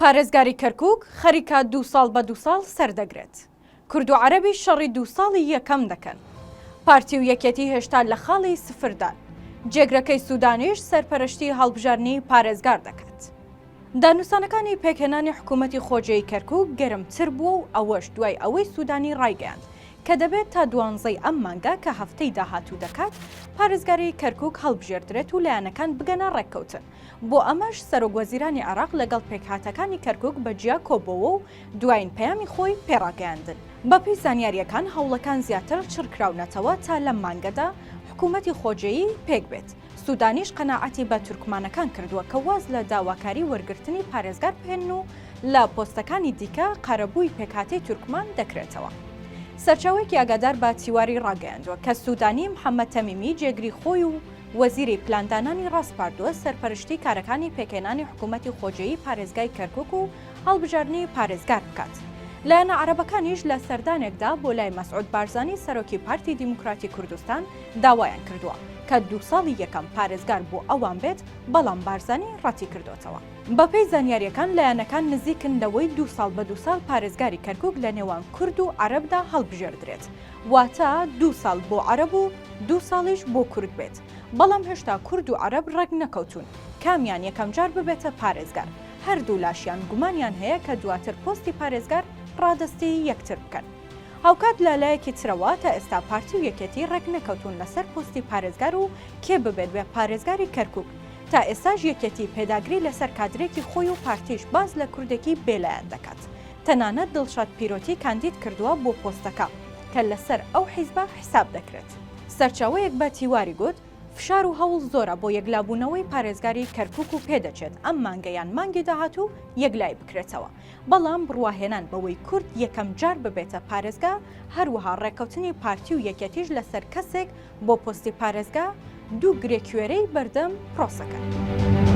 پارێزگاری کەرکوک خەریکە دوو ساڵ بە دوو ساڵ سەردەگرێت. کورد و عەرەبیش شەڕی دوو ساڵی یەکەم دەکەن. پارتی و یەکێتی هێشتا لە خاڵی سفردان. جێگرەکەی سودانیش سەرپەرشتی هەڵبژاردنی پارێزگار دەکات. دانوستانەکانی پێکهێنانی حکوومەتی خۆجێی کەرکووک گەرمتر بووە و ئەوەش دوای ئەوەی سوودانی ڕایگەیاند کە دەبێت تا دوانزەی ئەم مانگە کە هەفتەی داهاتوو دەکات پارێزگاری کەرکووک هەڵبژێردرێت و لایەنەکان بگەنە ڕێککەوتن. بۆ ئەمەش سەرۆکوەزیرانی عێراق لەگەڵ پێکهاتەکانی کەرکووک بە جیا کۆبۆوە و دوایین پەیامی خۆی پێڕاگەیاندن. بەپێی زانیارییەکان هەوڵەکان زیاتر چڕکراونەتەوە تا لەم مانگەدا حکوومەتی خۆجێیی پێکبێت. سودانیش قەناعەتی بە تورکمانەکان کردووە کە واز لە داواکاری وەرگرتنی پارێزگار بهێنن و لە پۆستەکانی دیکە قەرەبووی پێکهاتەی تورکمان دەکرێتەوە. سەرچاوەیەکی ئاگادار بە تیواری ڕاگەیاندووە کە سودانی محەمەد تەمیمی جێگری خۆی و وەزیری پلاندانانی ڕاسپاردووە سەرپەرشتی کارەکانی پێکهێنانی حکوومەتی خۆجێیی پارێزگای کەرکوک و هەڵبژاردنی پارێزگار بکات. لایەنە عەرەبەکانیش لە سەردانێکدا بۆ لای مەسعود بارزانی سەرۆکی پارتی دیموکراتی کوردستان داوایان کردووە کە دوو ساڵی یەکەم پارێزگار بۆ ئەوان بێت، بەڵام بارزانی ڕەتیکردۆتەوە. بەپێی زانیارییەکان لایەنەکان نزیکن لەوەی دوو ساڵ بە دوو ساڵ پارێزگاری کەرکوک لە نێوان کورد و عەرەبدا هەڵبژێردرێت، واتە دوو ساڵ بۆ عەرەب و دوو ساڵیش بۆ کورد بێت، بەڵام هێشتا کورد و عەرەب ڕێک نەکەوتوون کامیان یەکەمجار ببێتە پارێزگار، هەردوولاشیان گومانیان هەیە کە دواتر پۆستی پارێزگار ڕادەستی یەکتر بکەن. هاوکات لە لایەکی ترەوە تا ئێستا پارتی و یەکێتی ڕێک نەکەوتوون لەسەر پۆستی پارێزگار و کێ ببێت بە پارێزگاری کەرکوک، تا ئێستاش یەکێتی پێداگری لەسەر کادرێکی خۆی و پارتیش باس لە کوردێکی بێلایەن دەکات تەنانەت دڵشاد پیرۆتی کاندید کردووە بۆ پۆستەکە کە لەسەر ئەو حیزبە حیساب دەکرێت. سەرچاوەیەک بە تیواری گوت، فشار و هەوڵ زۆرە بۆ یەکلابوونەوەی پارێزگاری کەرکوک و پێدەچێت ئەم مانگە یان مانگی داهاتوو یەکلایی بکرێتەوە، بەڵام بڕواهێنان بەوەی کورد یەکەم جار ببێتە پارێزگا، هەروەها ڕێککەوتنی پارتی و یەکێتیش لەسەر کەسێک بۆ پۆستی پارێزگا، دوو گرێکوێرەی بەردەم پرۆسەکەن.